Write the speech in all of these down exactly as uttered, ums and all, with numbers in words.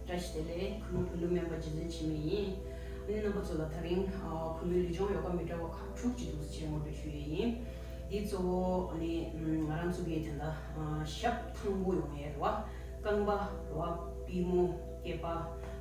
བཀྲ་ཤིས་བདེ་ལེགས། གུས་མོ་བོད་ལུགས་སྨན་པ་རྗེ་བཙུན་འཆི་མེད་ཡིན། ཨ་ནི་རྣམ་པ་ཚོ་ལ་དེ་རིང་ཨ་གུས་མོའི་ལུས་སྦྱོང་ཡོ་ག་མི་འདྲ་བ་ཁག་དྲུག་ཅིག་འདུག་ཅེས་ངོ་སྤྲོད་ཞུ་ཡས་ཡིན། འདི་གཙོ་བོ་ཨ་ནི་ང་རང་ཚོ་གི་དེ་འདྲ་ཨ་ཞབས་ཐང་པོ་ཡོང་ཡས་རེད་བ། རྐང་པ་རེད་བ། པུས་མོ། སྐེད་པ།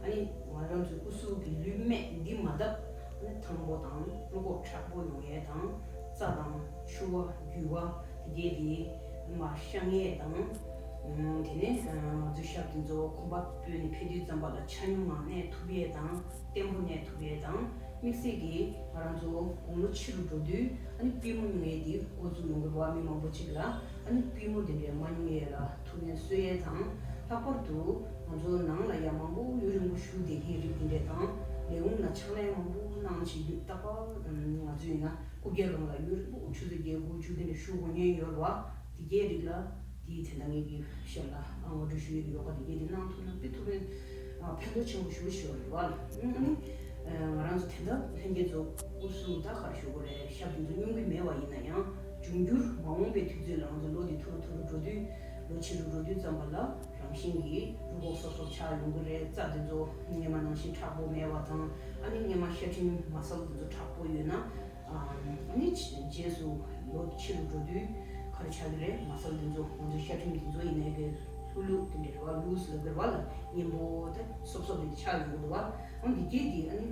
ཨ་ནི་ང་རང་ཚོའི་སྐུ་གཟུགས་ཀྱི་ལུས་སྨད་འདི་མ་དག་ཨ་ནི་ཐང་པོ་དང་རླུང་ཁོག་དྲག་པོ་ཡོང་ཡས་དང་། རྩ་དང་ཆུ་བ་རྒྱུས་པ་དེ་གས་དེ་མར་བཤང་ཡས་དང་། ཨ་དེ་ནས་ཨ་ང་ཚོའི་ཞབས་དེ་ཚོ་གོམ་པ་སྤོས་ནས་ཕེབས་དུས་ཙམ་པ་ལ་ཆ་སྙོམས་ངང་གནས་ཐུབ་ཡས་དང་། བརྟན་པོ་གནས་ཐུབ་ཡས་དང་། དམིགས་བསལ་གྱིས་ང་རང་ཚོ་དགུང་ལོ་ཆེ་རུ་འགྲོ་དུས་ཨ་ནི་པུས་མོ་ཉུང་ཡས་དེ་འགོ་བཙུགས་ཡོང་གི་རེད་བ། མི་མང་པོ་ཅིག་ལ་ཨ་ནི་པུས་མོ་དེ་འདྲའི་མ་ཉུང་ཡས་ལ་ཐུགས་ཕན་གསོས་ཡས་དང་། ལྷག་པར་དུ་ང་ཚོ་ནང་ལ་ཡ་མང་པོ་ཡུན་རིང་པོ་བཞུགས་བསྡད་མཁན་རིགས་དེ་འདྲས་དང་། ལས་ཁུངས་ལ་ཕྱག་ལས་མང་པོ་གནང་བྱེད་རྒྱུ་རྟག་པར་ང་ཚོ་ཡིན་ན་སྐུ་སྒེར་སྒང་ལ་ཡུན་རིང་པོ་ཆུ་ཚོད་བརྒྱད་དགུ་བཅུ་དེ་འདྲ་བཞུགས་དགོས་མཁན་ཡོད་རེད་བ། དེ་གའི་རིགས་ལ་དེའི་དེ་འདྲ་ངེད་ཀྱི་ཞབས་ལ་ཨ་ངོ་སྤྲོད་ཞུ་ཡས་ཀྱི་ཡོ་ག་དེ་གའི་དེ་གནང་ཐུབ་ན་དཔེ་ཐུགས་ཕན་ཨ་ཕན་ཐོགས་ཆེན་པོ་ཞེ་པོ་ཞིག་ཡོད་རེད་བ། ཨ་ནི་ང་རང་ཚོ་དེ་འདྲ་ལྷན་རྒྱས་ཚོ་སྐུ་གཟུགས་ད་ག་རེ་ཞུ་དགོས་རེད། ཞབས་དེ་ཚོ་སྙོམས་ཀྱི་མེད་པ་ཡིན་ན་ཡང་འབྱུང་འགྱུར་མ་འོངས་པའི་དུས་ཚོད་ལ་ང་ཚོ་ལོ་འདི་ཐུར་རུ་ཐུར་རུ་འགྲོ་དུས་ལོ་ཆེ་རུ་འགྲོ་དུས་ཙམ་པ་ལ་རང་བཞིན་གྱིས་རུས་ཁོག་སོབ་སོབ་ཆགས་ཡོང་གི་རེད། རྩ་དེ་ཚོ་སྔོན་མ་ནང་བཞིན་མཁྲེགས་པོ་མེད་པ་དང་། ཨ་ནི་སྔོན་མ་ཤ་ཁྲིམས་མ་སལ་དེ་ཚོ་མཁྲེགས་པོ་ཡོད་ན། ཨ་ནི་རྗེས་སུ་ལོ་ཆེ་རུ་འགྲོ་དུས་ག་རེ་ཆགས་ཀྱི་རེད། མ་སལ་དེ་ཚོ་ང་ཚོའི་ཤ་ཁྲིམས་དེ་ཚོ་ཡིན་ནའི་གི་ལྷུ་ལྷུ་དེ་འདྲ་རེད་བ། ལུས་ལ་གི་རེད་བ་ལ་མཉེན་པོ་དེ་སོབ་སོབ་དེ་ཆགས་ཡོང་གི་འདུག་བ། འོ་འདི་སྐད་དེ་ཨ་ནི་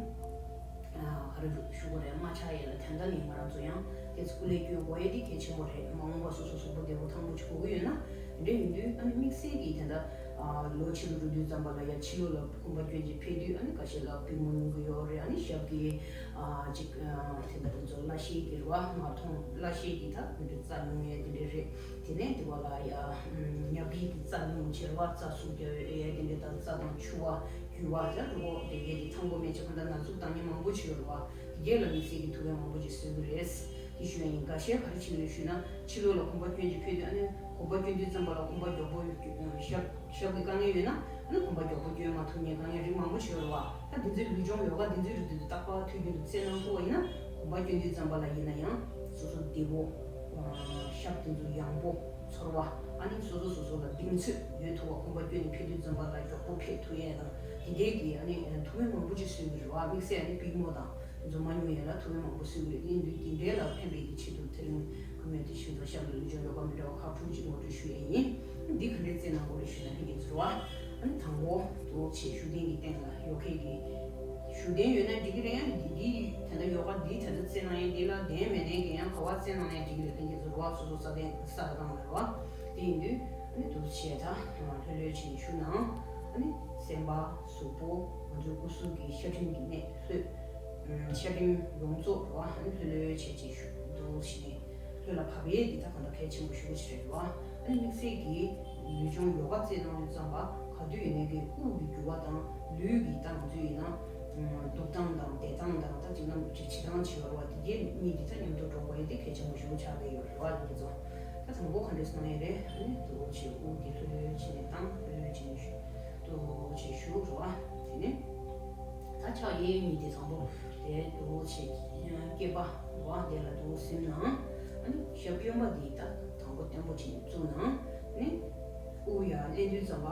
ག་རེ་ཞུ་དགོས་རེད། མ་ཆགས་ཡས་ལ་དེ་འདྲ་ནི་ང་རང་ཚོ་ཡང་དེ་ཚོ་སྐུ་ལས་སྐྱོན་དགོས་ཡས་དེ་གལ་ཆེན་པོ་རེད། མ་འོངས་པ་སོ་སོ་གཟུགས་པོ་བདེ་པོ་ཐང་པོ་ཅིག་དགོས་ཀྱི་ཡོད་ན། དེ་འདྲ་ཡིན་དུས་ཨ་ནི་དམིགས་བསལ་གྱིས་དེ་འདྲ་ལོ་ཆེ་རུ་འགྲོ་དུས་ཙམ་པ་ལ་ཡ་ཕྱི་ལོགས་ལ་གོམ་པ་སྐྱོན་ཅིག་ཕེབས་དུས་ཨ་ནི་ཁ་ཤས་ལ་པུས་མོ་ཉུང་གི་ཡོད་རེད། ཨ་ནི་ཞབས་ཀྱི་ཅིག་དེ་འདྲ་དེ་ཚོ་བརླ་ཤེས་ཀྱི་རེད་བ། མ་མཐོང་བརླ་ཤེས་ཀྱི་ད་དེ་འདྲ་རྩ་ཉུང་ཡས་དེ་འདྲ་རེད། དེ་ནས་དེ་བ་ལ་ཡ་ཉྭ་སྦིས་ཀྱི་རྩ་ཉུང་ཆེ་རེད་བ། རྩ་སུབ་རྒྱག་ཡས་དེ་འདྲ་དང་། རྩ་དང་ཆུ་བ་རྒྱུས་པ་ད་རུས་ཁོག་དེ་གས་དེ་ཐང་པོ་མེད་ཅིག་གང་ལྟར་ན་ཟུག་བཏང་མཁན་མང་པོ་ཅིག་ཡོད་རེད་བ། དེ་གས་ལ་དམིགས་བསལ་གྱི་ཐུགས་ཕན་མང་པོ་ཅིག་གསོས་ཀྱི་རེད། དེ་ཞུ་ཡ་ཡིན། འགའ་ཤས་ག་རེ་བྱེད་ཀྱི་རེད་ཞུས་ན་ཕྱི་ལོགས་ལ་གོམ་པ་སྐྱོན་ཅིག་ཕེབས་དུས་ཨ་ནི་གོམ་པ་སྐྱོན་དུས་ཙམ་པ་ལ་གོམ་པ་མགྱོགས་པོ་ཞབས་ཞབས་ཀྱི་དཀའ་ངལ་ཡོད་ན་ཨ་ནི་གོམ་པ་མགྱོགས་པོ་སྐྱོན་མ་ཐུབ་མཁན་དཀའ་ངལ་རིགས་མང་པོ་ཞིག་ཡོད་རེད་བ། ད་འདི་ཚོའི་ལུས་སྦྱོང་ཡོ་ག་འདི་ཚོའི་རིགས་འདི་ཚོ་རྟག་པར་དུས་རྒྱུན་དུ་རྩེད་གནང་ཐུབ་པ་ཡིན་ན་གོམ་པ་སྐྱོན་དུས་ཙམ་པ་ལ་ཡིན་ན་ཡང་སོ་སོ་བདེ་པོ། ཞབས་དེ་ཚོ་ཡངས་པོ་ཚོར་བ། ཨ་ནི་སོ་སོ་སོ་སོ་ལ་གདེང་ཚོད་ཡོད་ཐུབ་པ། གོམ་པ་སྐྱོན་ནས་ཕེབས་དུས་ཙམ་པ་ལ་མགྱོགས་པོ་ཕེབས་ཐུབ་ཡས་དང་། དེ་འདྲའི་གི་ཨ་ནི་ཐུགས་ཕན་མང་པོ་ཅིག་གསོས་ཀྱི་རེད་བ། དམིགས་བསལ་ཨ་ནི་པུས་མོ་དང་། འཛུམ་མ་ཉུང་ཡས་ལ་ཐུགས་ཕན་མང་པོ་གསོས་ཀྱི་རེད། དེ་ཡིན་དུས་དེ་འདྲའི་ལ་ཕན་པའི་གི་ཆེད་དུ་དེ་རིང་ཁོ་མོས་དེ་ཞུས་ཚོ་ཞབས་ལ་ལུས་སྦྱོང་ཡོ་ག་མི་འདྲ་བ་ཁག་དྲུག་ཅིག་ངོ་སྤྲོད་ཞུ་ཡས་ཡིན། འདི་ག་འདྲའི་རྩེད་གནང་དགོས་རེད་ཞུས་ན་ཕན་གྱི་ཚོར་བ། ཨ་ནི་དང་པོ་འདུག་བྱས་བཞུགས་གདན་གྱི་སྟེང་ལ་ཡོ་གའི་གི་བཞུགས་གདན་ཡོད་ན་འགྲིག་གི་རེད། ཡང་འདི་འདི་དེ་འདྲ་ཡོ་ག་འདི་དེ་འདྲ་རྩེད་གནང་ཡས་འདི་ལ་གདན་མེད་མཁན་གྱི་ཡང་ག་བ་རྩེད་གནང་ཡས་འགྲིག་གི་རེད། ཕན་གྱི་ཚོར་བ། སོ་སོ་ས་གདན་ས་ག་སྟེང་ལ་རེད་བ། དེ་ཡིན་དུས་ཨ་ནི་འདུག་བྱས་ད་ལྷོད་ལྷོད་བྱས་ནས་བཞུགས་གནང་། ཨ་ནི་སེམས་པ་གཟུགས་པོ་ང་ཚོའི་སྐུ་གཟུགས་ཀྱི་ཤ་ཁྲིམས་ཀྱི་གནས་ལྷོད། ཤ་ཁྲིམས་ཡོངས་རྫོགས་རེད་བ། ཨ་ནི་ལྷོད་ལྷོད་བྱས་བྱས་བཞུགས་འདུག་བྱས་ནས་ལྷོད་ལ་བབས་ཡས་འདི་ད་གང་ལྟར་གལ་ཆེན་པོ་ཞེ་པོ་ཅིག་རེད་བ། ཨ་ནི་དམིགས་བསལ་གྱིས་ལུས་སྦྱོང་ཡོ་ག་རྩེད་གནང་དུས་ཙམ་པ་ག་དུས་ཡིན་ནའི་གི་དབུགས་ཀྱི་རྒྱུ་བ་དང་ལུས་ཀྱི་ད་ང་ཚོ་ཡིན་ན་འདུག་སྟངས་དང་བསྡད་སྟངས་དང་ད་ཅིག་ནམ་ཅིག་བྱེད་སྟངས་བྱེད་པ་རེད་བ། དེ་གས་གཉིས་འདི་ད་མཉམ་དུ་འགྲོ་དགོས་ཡས་དེ་གལ་ཆེན་པོ་ཞེ་པོ་ཆགས་བསྡད་ཡོད་རེད་བ། ལྷན་རྒྱས་ཚོ། ད་དང་པོ་ག་འདྲས་གནང་ཡས་རེད། ཨ་ནི་འདུག་བྱས་དབུགས་འདི་ལྷོད་ལྷོད་བྱས་ནས་བཏང་། ལྷོད་ལྷོད་བྱས་ནས་བཞུགས། འདུག་བྱས་བཞུགས་རེད་བ། དེ་ནས་ད་ཕྱག་གཡས་གཡོན་གཉིས་དེ་དང་པོ་དེ་འདུག་བྱས་སྐེད་པ་རེད་བ། དེ་ལ་འདུག་ཟིམ་ན། ཨ་ནི་ཞབས་གཡོན་པ་འདི་ད་དང་པོ་བརྟན་པོ་བྱས་ནས་བཙུགས་ན། ཨ་ནི་དབུགས་ཡར་ལེན་དུས་ཙམ་པ་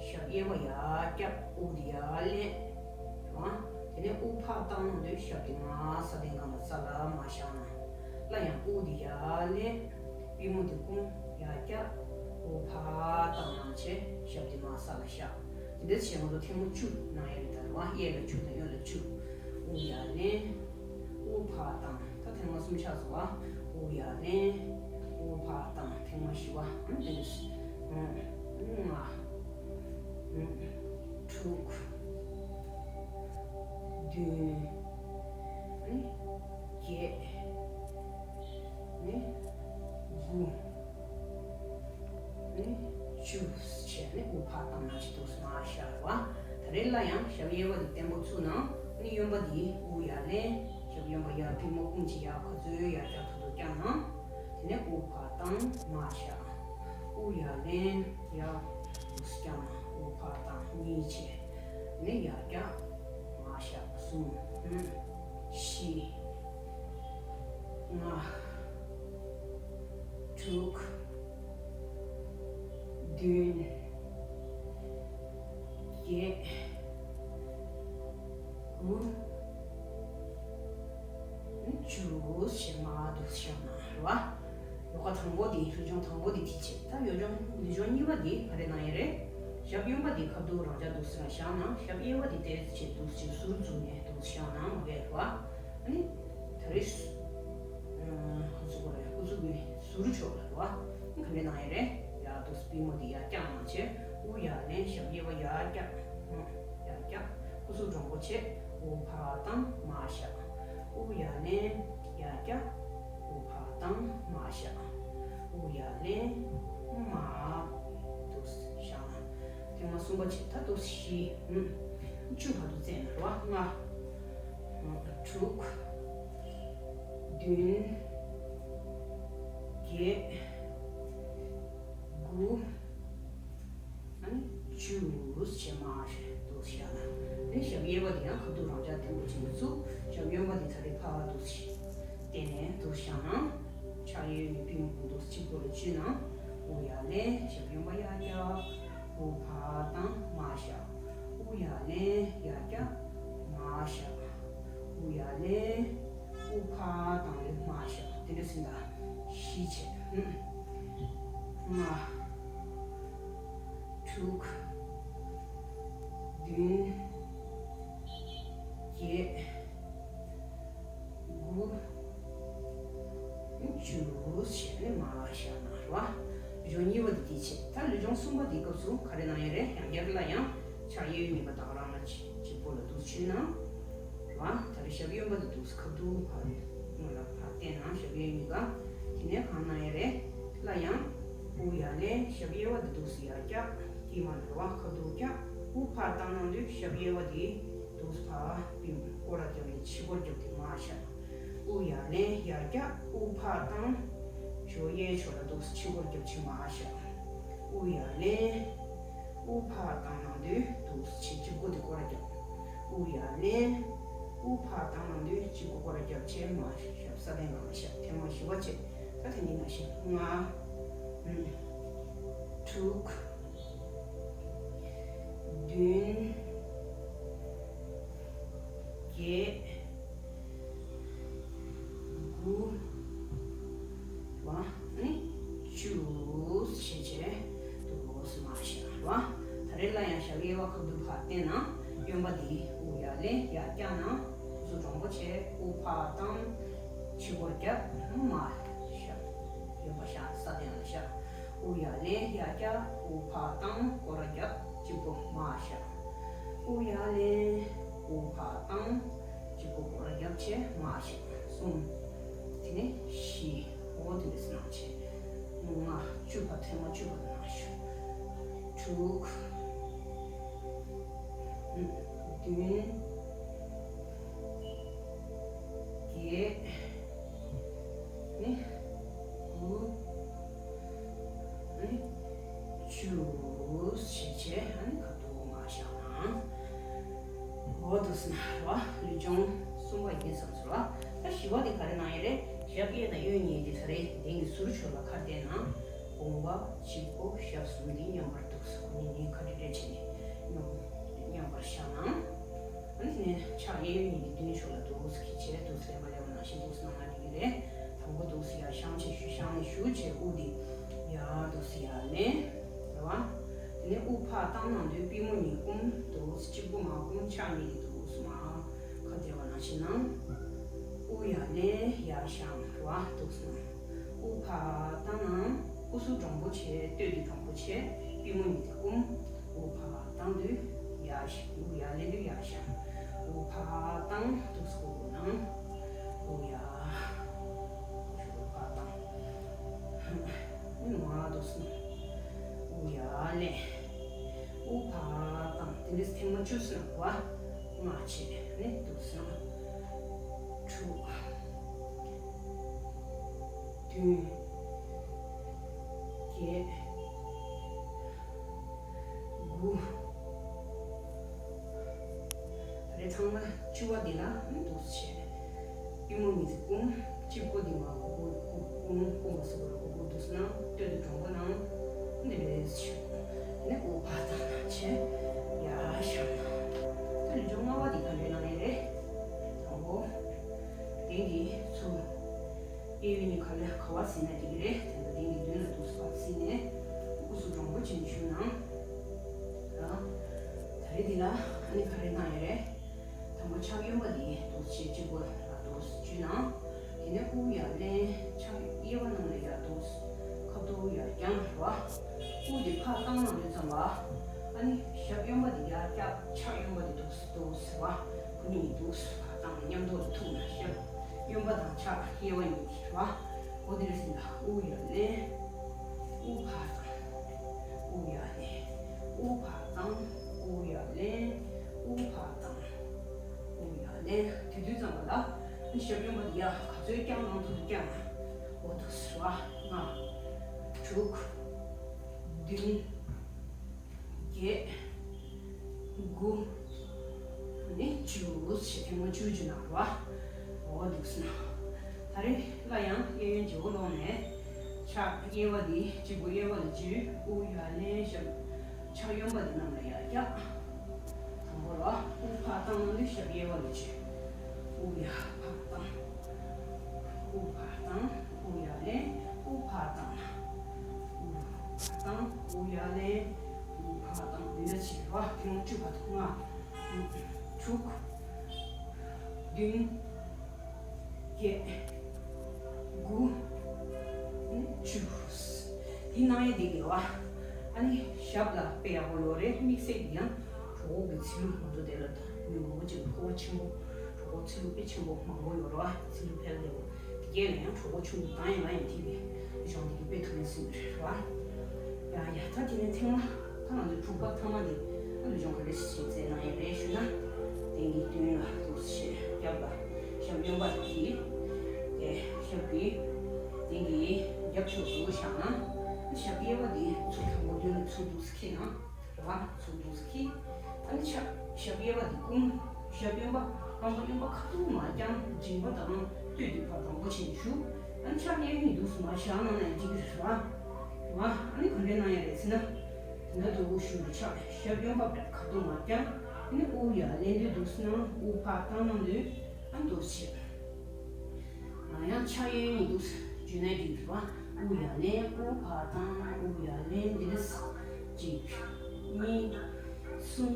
ཞབས་གཡས་པ་ཡར་བཀྱག་དབུགས་འདི་ཡར་ལེན་རེད་བ། དེ་ནས་དབུགས་ཕར་བཏང་ན་འདུག་ཞབས་དེ་མར་ས་སྟེང་སྒང་ལ་ས་ལ་མར་བཞག་ན། སླར་ཡང་དབུགས་འདི་ཡར་ལེན། པུས་མོ་འདི་བསྐུམ། ཡར་བཀྱག་དབུགས་ཕར་བཏང་གནང་བྱས་ཞབས་འདི་མར་ས་ལ་བཞག་དེ་འདྲ་བྱས་ང་ཚོ་ཐེངས་མ་བཅུ་གནང་ཡས་རེད། ད་རེད་བ། གཡས་ལ་བཅུ་དང་གཡོན་ལ་བཅུ། དབུགས་ཡར་ལེན། དབུགས་ཕར་བཏང་། ད་ཐེངས་མ་གསུམ་ཆགས་སོང་བ། དབུགས་ཡར་ལེན། དབུགས་ཕར་བཏང་། ཐེངས་མ་བཞི་པ། ཨ་ནི་དེ་འདྲ། ལྔ། དྲུག་བདུན། ཨ་ནི་བརྒྱད། ཨ་ནི་དགུ། ནི་བཅུ་བྱས་ནས་དབུགས་ཕར་བཏང་ན་ཅི་འདུག་སེ་མར་བཞག་རེད་བ། ད་རེས་སླར་ཡང་ཞབས་གཡས་པ་འདི་བརྟན་པོ་བཙུགས་ན། ནི་གཡོན་པ་འདི་དབུགས་ཡར་ལེན། ཞབས་གཡོན་པ་ཡར་པུས་མོ་བསྐུམ་བྱས་ཡར་ག་ཚོད་ཡར་བཀྱག་ཐུབ་ཐུབ་བཀྱག་ན། དེ་ནས་དབུགས་ཕར་བཏང་མར་བཞག་དབུགས་ཡར་ལེན། ཡར་འདུག་སེ་བཀྱག་ན་དབུགས་ཕར་བཏང་། གཉིས་བྱས། ནི་ཡར་བཀྱག་མར་བཞག་གསུམ། བཞི། ལྔ། དྲུག་བདུན། བརྒྱད། དགུ། བཅུ་ཞེས་མར་འདུག་བཞག་ན་རེད་བ། ཡོ་ག་དང་པོ་དེ། ལུས་སྦྱོང་དང་པོ་དེ་དེ་བྱས། ད་ཡོ་སྦྱོང་ལུས་སྦྱོང་གཉིས་པ་དེ་ག་རེ་གནང་ཡས་རེད། ཞབས་གཡོན་པ་དེ་ཁ་ཐུག་རང་འཇགས་འདུག་སེ་རང་བཞག་ན། ཞབས་གཡས་པ་དེ་ཏོག་ཙམ་འདུག་སེ་ཟུར་བཙུགས་ནས་འདུག་སེ་བཞག་ན་མ་གས་རེད་བ། ཨ་ནི་ད་རེས། ཨ། ཁོ་ཚོ་གོ་རེད། ཁོ་ཚོ་གི་ཟུར་ཕྱོགས་ལ་རེད་བ། ག་རེ་གནང་ཡས་རེད། ཡར་འདུག་སེ་པུས་མོ་དེ་ཡར་བཀྱག་གནང་བྱས། དབུགས་ཡར་ལེན། ཞབས་གཡས་པ་ཡར་བཀྱག་ཡར་བཀྱག་སྐུ་གཟུགས་དྲང་པོ་བྱས། དབུགས་ཕར་བཏང་། མར་བཞག་དབུགས་ཡར་ལེན། ཡར་བཀྱག་དབུགས་ཕར་བཏང་། མར་བཞག་དབུགས་ཡར་ལེན། མར་འདུག་སེ་བཞག་ན། ཐེངས་མ་གསུམ་པ་བྱས། ད་འདུག་སེ་བཞི། ཨུམ། བཅུ་བར་དུ་བཙལ་ན་རེད་བ། ལྔ། དྲུག་བདུན། བརྒྱད། དགུ། ཨ་ནི་བཅུ་བྱས། མར་འདུག་སེ་བཞག་ན། དེ་ནས་ཞབས་གཡས་པ་དེ་ཡང་ཁ་ཐུག་རང་འཇགས་བརྟན་པོ་བྱས་ནས་བཙུགས། ཞབས་གཡོན་པ་དེ་ད་རེས་ཕར་འདུག་སེ་བཏེགས་ནས་འདུག་སེ་བཞག་ན། ཕྱག་གཡས་གཡོན་གཉིས་པུས་མོ་འདུག་སེ་གཅིག་པོ་ལ་འཇུས་ན། དབུགས་ཡར་ལེན། ཞབས་གཡོན་པ་ཡར་བཀྱག་དབུགས་ཕར་བཏང་། མར་བཞག་དབུགས་ཡར་ལེན། ཡར་བཀྱག་མར་བཞག་དབུགས་ཡར་ལེན། དབུགས་ཕར་བཏང་། དབུགས་མར་བཞག་དེ་འདྲ་ཟིན། ད་བཞི་བྱས། ལྔ། དྲུག་བདུན། བརྒྱད། དགུ། བཅུ་བྱས་ནས་མར་བཞག་ན་རེད་བ། ལུས་སྦྱོང་གཉིས་པ་དེ་དེ་བྱས། ད་ལུས་སྦྱོང་གསུམ་པ་དེའི་སྐབས་སུ་ག་རེ་གནང་ཡས་རེད། ཡང་བསྐྱར་སླར་ཡང་ཕྱག་གཡས་གཡོན་གཉིས་པ་ད་ག་རང་ན་གཅིག་པོ་ལ་འདུག་སེ་འཇུས་ན་རེད་བ། ད་རེས་ཞབས་གཡོན་པ་དེ་འདུག་སེ་ཁ་ཐུག་ཕར་སྔོན་ལ་ཕར་བཏེགས་ན། ཞབས་གཡས་གཉིས་ཀ། དེ་ནས་གང་གནང་ཡས་རེད། སླར་ཡང་དབུགས་ཡར་ལེན། ཞབས་གཡས་པ་དེ་འདུག་སེ་ཡར་བཀྱག་དཀྱིལ་མ་ལ་རེད་བ། ཁ་ཐུག་བཀྱག་དབུགས་ཕར་བཏང་གནང་དུས་ཞབས་གཡས་པ་དེ་འདུག་སེ་ཕར་སྐོར་ར་བརྒྱབ་ནས་ཕྱི་སྐོར་བརྒྱབ་དེ་མར་བཞག་དབུགས་ཡར་ལེན། ཡར་བཀྱག་དབུགས་ཕར་བཏང་། ཞབས་གཡས་ཕྱོགས་ལ་འདུག་སེ་ཕྱི་སྐོར་བརྒྱབ་བྱས་མར་བཞག་དབུགས་ཡར་ལེན། དབུགས་ཕར་བཏང་གནང་དུས་འདུག་སེ་ཕྱི་སྐོར་དེ་སྐོར་ར་བརྒྱབ། དབུགས་ཡར་ལེན། དབུགས་ཕར་བཏང་གནང་དུས་ཕྱི་སྐོར་སྐོར་ར་བརྒྱབ་བྱས་མར་ཞབས་ས་སྟེང་ལ་མར་བཞག་ཐེངས་མ་བཞི་པ་བྱས། ད་དེ་ནས་ནང་བཞིན་ལྔ། ཨུམ། དྲུག་བདུན། བརྒྱད། དགུ། བ། ནི་བཅུ་བྱས་བྱས་འདུག་སེ་མར་བཞག་རེད་བ། ད་རེས་སླར་ཡང་ཞབས་གཡས་པ་ཁ་ཐུག་ཕར་བཏེགས་ན། གཡོན་པ་དེ་དབུགས་ཡར་ལེན། ཡར་བཀྱག་ན། སྐུ་གཟུགས་དྲང་པོ་བྱས། དབུགས་ཕར་བཏང་། ཕྱི་སྐོར་བརྒྱབ། མར་བཞག་གཡོན་པ་ཞབས་ས་སྟེང་ལ་བཞག་དབུགས་ཡར་ལེན། ཡར་བཀྱག་དབུགས་ཕར་བཏང་། སྐོར་ར་བརྒྱབ། གཅིག་པོ་མར་བཞག་དབུགས་ཡར་ལེན། དབུགས་ཕར་བཏང་། གཅིག་པོ་སྐོར་ར་བརྒྱབ་བྱས་མར་བཞག་གསུམ། དེ་ནས་བཞི། འོ་དེ་འདྲ་སེ་གནང་བྱས། ལྔ་བཅུ་བར། ཐེངས་མ་བཅུ་བར་གནང་ཞུ། དྲུག་བདུན། བརྒྱད། ནི་དགུ། ནི་བཅུ་བྱས་བྱས། ཨ་ནི་ཁ་ཐུག་མར་བཞག་ན། འོ་འདུག་སེ་ན་རེད་བ། ལུས་སྦྱོང་གསུམ་པ་ཡིན་བསམ་ཟེར་བ། ད་བཞི་པ་དེ་ག་རེ་གནང་ཡས་རེད། ཞབས་གཡས་དང་གཡོན་གཉིས་དེ་ད་རེས་གདན་གྱི་ཟུར་ཕྱོགས་ལ་ཁ་གཏད་ན། དགོངས་པ་གཅིག་པོ། ཞབས་གསུམ་འདི་མཉམ་པར་འདུག་སེ་ཁོ་གཉིས་གཉིས་ཁ་བྲལ་བྲལ་བྱས་ནས་མཉམ་མཉམ་པར་བཞག་ན། ཨ་ནི་དེ་ནས་ཕྱག་གཡས་གཡོན་གཉིས་ཀྱི་མདུན་ཕྱོགས་ལ་འདུག་སེ་འཁྱེར་བྱས། འདུག་སེ་ལེན་པ་ལེན་པ་ནང་བཞིན་འདུག་སེ་གནང་ན་འགྲིག་གི་རེད། དང་པོ་འདུག་སེ་ཡར་བཤང་གཅི་ཞུ། བཤང་ནས་ཞུ་བྱས། དབུགས་འདི་ཡར་འདུག་སེ་ཡར་ལེན། རེད་བ། དེ་ནས་དབུགས་ཕར་བཏང་གནང་དུས་པུས་མོ་གཉིས་བསྐུམ། འདུག་སེ་གཅིག་པུ་མ་བསྐུམ། ཕྱག་གཉིས་ཀྱིས་འདུག་སེ་མར་ཁ་གཏད་པ་ནང་བཞིན་གནང་། དབུགས་ཡར་ལེན། ཡར་བཤང་། རེད་བ། འདུག་སེ་གནང་། དབུགས་ཕར་བཏང་གནང་། སྐུ་གཟུགས་དྲང་པོ་བྱས། སྟོད་དེ་དྲང་པོ་བྱས། པུས་མོ་གཉིས་དེ་བསྐུམ། དབུགས་ཕར་བཏང་དུས་ཡར་བཤང་། དབུགས་ཡར་ལེན་དུས་ཡར་བཤང་། དབུགས་ཕར་བཏང་། འདུག་སེ་སྐུ་གཟུགས་གནང་། དབུགས་ཡར། དབུགས་ཕར་བཏང་། ནི་མར་འདུག་སེ་གནང་། དབུགས་ཡར་ལེན། དབུགས་ཕར་བཏང་། དེ་འདྲས་ཐེངས་མ་བཅུ་སོང་བ། ལྔ་བྱས་ནས་འདུག་སེ་གནང་། དྲུག་བདུན། བརྒྱད། དགུ། ད་རེས་ཐེངས་མ་བཅུ་པ་འདི་ལ་འདུག་སེ་བྱས། པུས་མོ་གཉིས་ཀྱིས་བསྐུམ། གཅིག་པོ་འདི་མར་གུག་གུག་གུག་བསྐུམ་བསྐུམ་པ་ཟེར་བ་རེད། གུག་གུག་འདུག་སེ་གནང་། སྟོད་དེ་དྲང་པོ་གནང་། འདི་འདྲས་བྱས། དེ་ནས་དབུགས་ཕར་བཏང་གནང་བྱས། ཡར་ ཞིག་ཞུ་ན། ད་རེས་འདི་ལ་ཨ་ནི་ག་རེ་གནང་ཡོད་རེད། དང་པོ་ཕྱག་གཡོན་པ་འདི་འདུག་སེ་གཅིག་པོ་ལ་འདུག་སེ་འཇུས་ན། དེ་ནས་དབུགས་ཡར་ལེན། ཕྱག་གཡས་པ་རྣམས་ལ་ཡར་འདུག་སེ་ཁ་ཐུག་ཡར་བརྐྱངས་རེད་བ། དབུགས་འདི་ཕར་བཏང་གནང་དུས་ཙམ་པ། ཨ་ནི་ཞབས་གཡོན་པ་འདི་ཡར་བཀྱག་ཕྱག་གཡོན་པ་འདི་འདུག་སེ་འདུག་སེ་བ། ཁོ་གཉིས་འདུག་སེ་ཕར་བཏང་ནས་མཉམ་དུ་ལ་ཐུག་ན་ཞབས་གཡོན་པ་དང་ཕྱག་གཡས་པ་གཉིས་འདི་རེད་བ། འོ་དེ་རེད་ཟིན་ད་དབུགས་ཡར་ལེན། དབུགས་ཕར་བཏང་། དབུགས་ཡར་ལེན། དབུགས་ཕར་བཏང་། དབུགས་ཡར་ལེན། དབུགས་ཕར་བཏང་། དབུགས་ཡར་ལེན། དེ་དུས་ཙམ་པ་ལ་ཨ་ནི་ཞབས་གཡོན་པ་འདི་ཡར་ག་ཚོད་བརྐྱངས་གནང་ཐུབ་ཐུབ་བརྐྱངས་ན། འོ་འདུག་སེ་བ། ལྔ། དྲུག་བདུན། བརྒྱད། དགུ། ནི་བཅུ་ཞེས་ཐེངས་མ་བཅུ་བཅུ་གནང་རོགས། འོ་འདུག་སེ་ན། ད་རེས་སླར་ཡང་གཡས་གཡོན་བརྗེ་པོ་སློང་ནས། ཕྱག་གཡས་པ་འདི་གཅིག་པོ་གཡས་པ་ལ་འཇུས། དབུགས་ཡར་ལེན། ཞབས་ཕྱག་གཡོན་པ་འདི་གནམ་ལ་ཡར་བཀྱག་དང་པོ་ལ་དབུགས་ཕར་བཏང་ནང་དུས་ཞབས་གཡས་པ་ལ་འཇུས། དབུགས་ཡར་ཕར་བཏང་། དབུགས་ཕར་བཏང་། དབུགས་ཡར་ལེན། དབུགས་ཕར་བཏང་། དབུགས་ཕར་བཏང་། དབུགས་ཡར་ལེན། དབུགས་ཕར་བཏང་། འདི་འདྲ་བྱེད་རོགས། ཐེངས་མ་བཅུ་བར་དུ་ལྔ། དྲུག་བདུན། བརྒྱད། དགུ། བཅུ། འདི་གནང་ཡས་འདི་གི་རེད་བ། ཨ་ནི་ཞབས་ལ་དཔེ་ཡག་པོ་ཡོད་རེད། དམིགས་བསལ་གྱི་ཡང་གྲོད་ཁོག་གི་ཚིལ་ལུ་མ་འགྲོ་དེ་ལ་ད་མི་མང་པོ་ཅིག་ཕོ་བ་ཆེན་པོ། གྲོད་ཁོག་ཚིལ་ལུ་དཔེ་ཆེན་པོ་མང་པོ་ཡོད་རེད་བ། ཚིལ་ལུ་འཕེལ་བདེ་པོ། དེ་གས་ལ་ཡང་གྲོད་ཁོག་ཆུང་དུ་བཏང་ཡས་ལ་ཡང་ཐིག་པའི་ལུས་སྦྱོང་འདི་གི་དཔེ་ཐུབ་མིན་སྲིད་པ་རེད་བ། ཡ་ཡ། ད་དེ་ནས་ཐེངས་མ་ད་ང་ཚོའི་དྲུག་པ་ཐ་མ་འདི་ཨ་ལུས་སྦྱོང་ག་རེ་ཞིག་བྱེད་རྩེད་གནང་ཡས་རེད་ཞུ་ན། སྟེང་གི་མདུན་ལ་འདུག་སེ་རྒྱབ་ལ་ཞབས་གཡོན་པ་འདི་དེ་ཞབས་ཀྱི་སྟེང་གི་རྒྱབ་ཕྱོགས་སུ་བཞག་ན། ཞབས་གཡས་པ་འདི་ཚུར་དང་པོ་མདུན་ལ་ཚུར་འདུག་སེ་འཁྱེར་ན། རེད་བ། ཚུར་འདུག་སེ་འཁྱེར། ཨ་ནི་ཕྱག་ཞབས་གཡས་པ་འདི་བསྐུམ། ཞབས་གཡོན་པ་རྐང་པ་གཡོན་པ་ཁ་ཐུག་མར་བརྐྱངས། མཇིང་པ་དང་སྟོད་འདི་ཕར་དང་པོ་བྱས་ནས་བཞུགས། ཨ་ནི་ཕྱག་གཡས་གཡོན་འདུག་སེ་མར་བཞག་གནང་ན་ཡང་འགྲིག་གི་རེད་བ། རེད་བ། ཨ་ནི་ག་འདྲས་གནང་ཡ་རེད་ཟེར་ན། དེ་འདྲ་འདུག་སེ་བཞུགས་པའི་ཕྱག་ཞབས་གཡོན་པ་ཁ་ཐུག་མར་བརྐྱངས། ཨ་ནི་དབུགས་ཡར་ལེན་དུས་འདུག་སེ་གནང་། དབུགས་ཕར་བཏང་གནང་དུས་ཨ་ནི་འདུག་སེ་བྱེད། ང་ཡང་ཕྱག་གཡས་གཡོན་གཉིས་འདུག་སེ་འཇུས་ན་འགྲིག་གི་རེད་བ། དབུགས་ཡར་ལེན། དབུགས་ཕར་བཏང་། དབུགས་ཡར་ལེན། འདི་འདྲས། གཅིག་གཉིས། གསུམ།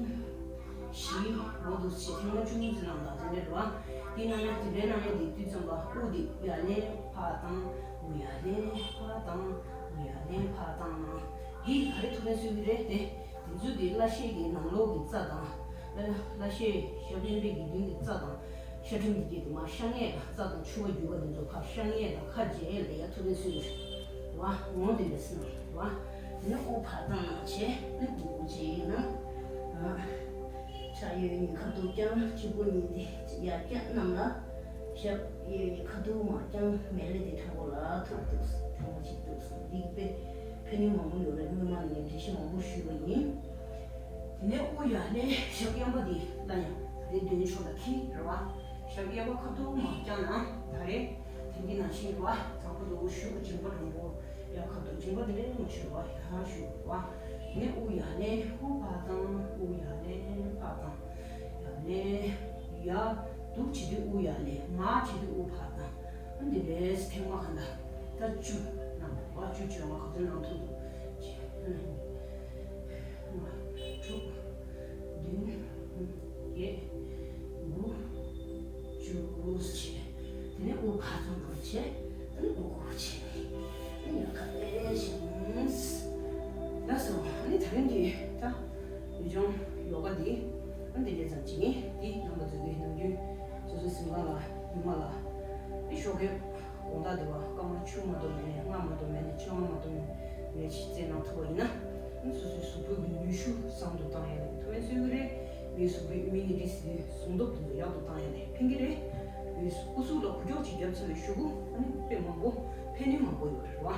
བཞི། འོ་འདུག་སེ་ཐེངས་མ་བཅུ་ཙམ་གནང་དང་དེ་འདྲས་རེད་བ། འདི་གནང་ན་དེ་འདྲས་གནང་ཡས་འདི་དུས་ཙམ་པ་དབུགས་འདི་ཡར་ལེན་ཕར་བཏང་། དབུགས་ཡར་ལེན་ཕར་བཏང་། དབུགས་ཡར་ལེན་ཕར་བཏང་། འདི་ག་རེ་ཐུགས་ཕན་གསོས་ཀྱི་རེད་དེ། དེ་ཚོ་དེ་བརླ་ཤེད་ཀྱི་ནང་ལོགས་ཀྱི་རྩ་དང་། བརླ་བརླ་ཤེད་ཞབས་གཡོན་པའི་གི་མདུན་གྱི་རྩ་དང་། ཤ་ཁྲག་འདི་གྱད་དུ་མར་ཤ་ངད་དང་རྩ་དང་ཆུ་བ་རྒྱུ་བ་འདི་ཚོ་ཕར་ཤ་ངད་དང་ཁ་འབྱེད་ལ་ཡ་ཐུགས་ཕན་གསོས་ཀྱི་རེད་བ། འོང་དེ་འདྲས་ཟེར་ན་རེད་བ། དེ་ནས་དབུགས་ཕར་བཏང་གནང་བྱས་ནས་དབུགས་འབྱིན་ན། ཕྱག་གཡས་གཡོན་གཉིས་ཁ་ཐུག་བརྐྱངས། གཅིག་པོ་གཉིས་དེ་ཡར་བཀྱག་གནང་ལ། ཞབས་གཡས་གཡོན་གཉིས་ཁ་ཐུག་མར་བརྐྱངས། མལ་ལེ་དེ་དྲང་པོ་ལ་ཐུག་འདུག་ཐང་པོ་གཅིག་འདུག་འདི་དཔེ་ཕན་ནུས་མང་པོ་ཡོད་རེད། སྔོན་མ་ནས་ངས་འགྲེལ་བཤད་མང་པོ་ཞུས་པ་ཡིན། དེ་ནས་དབུགས་ཡར་ལེན། ཞབས་གཡོན་པ་འདི་སླར་ཡང་ད་རེས་མདུན་ཕྱོགས་ལ་འཁྱེར་རེད་བ། ཞབས་གཡས་པ་ཁ་ཐུག་མར་བརྐྱངས་ན་ད་རེས་དེང་གི་ནང་བཞིན་རེད་བ། དྲང་པོ་འདུག་སེ་བཞུགས། མཇིང་པ་དྲང་པོ་ཡར་ཁ་ཐུག་མཇིང་པ་འདི་ལས་མ་ཆེ་བ་ཡར་བཞུགས་རེད་བ། དེ་ནས་དབུགས་ཡར་ལེན། དབུགས་ཕར་བཏང་། དབུགས་ཡར་ལེན་ཕར་བཏང་། ཡར་ལེན། ཡར་འདུག་བྱེད་དུས་དབུགས་ཡར་ལེན། མར་བྱེད་དུས་དབུགས་ཕར་བཏང་། ཨ་འདི་འདྲས་ཐེངས་མ་ག་འདྲ་ད་བཅུ་གནང་བ། བཅུ་བཅོ་ལྔ་ག་ཚོད་གནང་ཐུབ་འདུག་བྱས། ལྔ། དྲུག་བདུན། བརྒྱད། དགུ། བཅུ་བྱས། དེ་ནས་དབུགས་ཕར་བཏང་གནང་བྱས། དེ་ནས་དབུགས་འགུགས་བྱས། ཨ་ནི་ཡག་ག་ལེ་ཤ་ཡིན། ལགས་སོ། ཨ་ནི་ད་རིང་གི་ད་ལུས་སྦྱོང་ཡོ་ག་འདི་ཨ་འདི་འདྲས་ཙམ་ཅིག་ཡིན། འདི་རྣམ་པ་ཚོས་ཀྱིས་ནམ་རྒྱུན་སོ་སོའི་གཟིམ་ཁང་ལ་ཉི་མ་ལ་ཨ་ཞོགས་ཀས་དགོང་དག་དེ་བ་སྐར་མ་བཅུ་མ་གཏོགས་མེད་ནས་ལྔ་མ་གཏོགས་མེད་ནས་བཅོ་ལྔ་མ་གཏོགས་མེད་ནས་ཅིག་རྩེད་གནང་ཐུབ་པ་ཡིན་ན། ཨ་ནི་སོ་སོའི་གཟུགས་པོའི་གི་ནུས་ཤུགས་བཟང་དུ་བཏང་ཡ་ལ་ཐུགས་ཕན་གསོས་ཀྱི་རེད། མིའི་གཟུགས་པོའི་ཨིམ་ཡུ་ནི་ཊི་ཟེར་དུས་གཟུངས་སྟོབས་དེ་ཚོ་ཡག་ཏུ་བཏང་ཡ་ལ་ཕན་གྱི་རེད། མིའི་སྐུ་གཟུགས་ལ་འགུལ་སྐྱོད་ཅིག་བརྒྱབ་ཚར་བའི་གཞུག་གུ་ཨ་ནི་དཔེ་མང་པོ་ཕན་ནུས་མང་པོ་ཡོད་རེད་བ།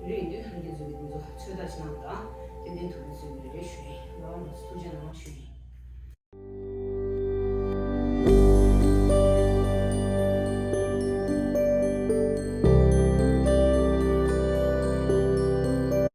དེ་འདྲ་ཡིན་དུས་ལྷན་རྒྱས་ཚོས་ཀྱིས་དེ་ཚོ་ཚོད་ལྟ་ཅིག་གནང་དང་། ཏན་ཏན་ཐུགས་ཕན་གསོས་ཀྱི་རེད་ཞུ་ཡིན། ལགས་འོང་། ཐུགས་རྗེ་གནང་ཞུ་ཡིན།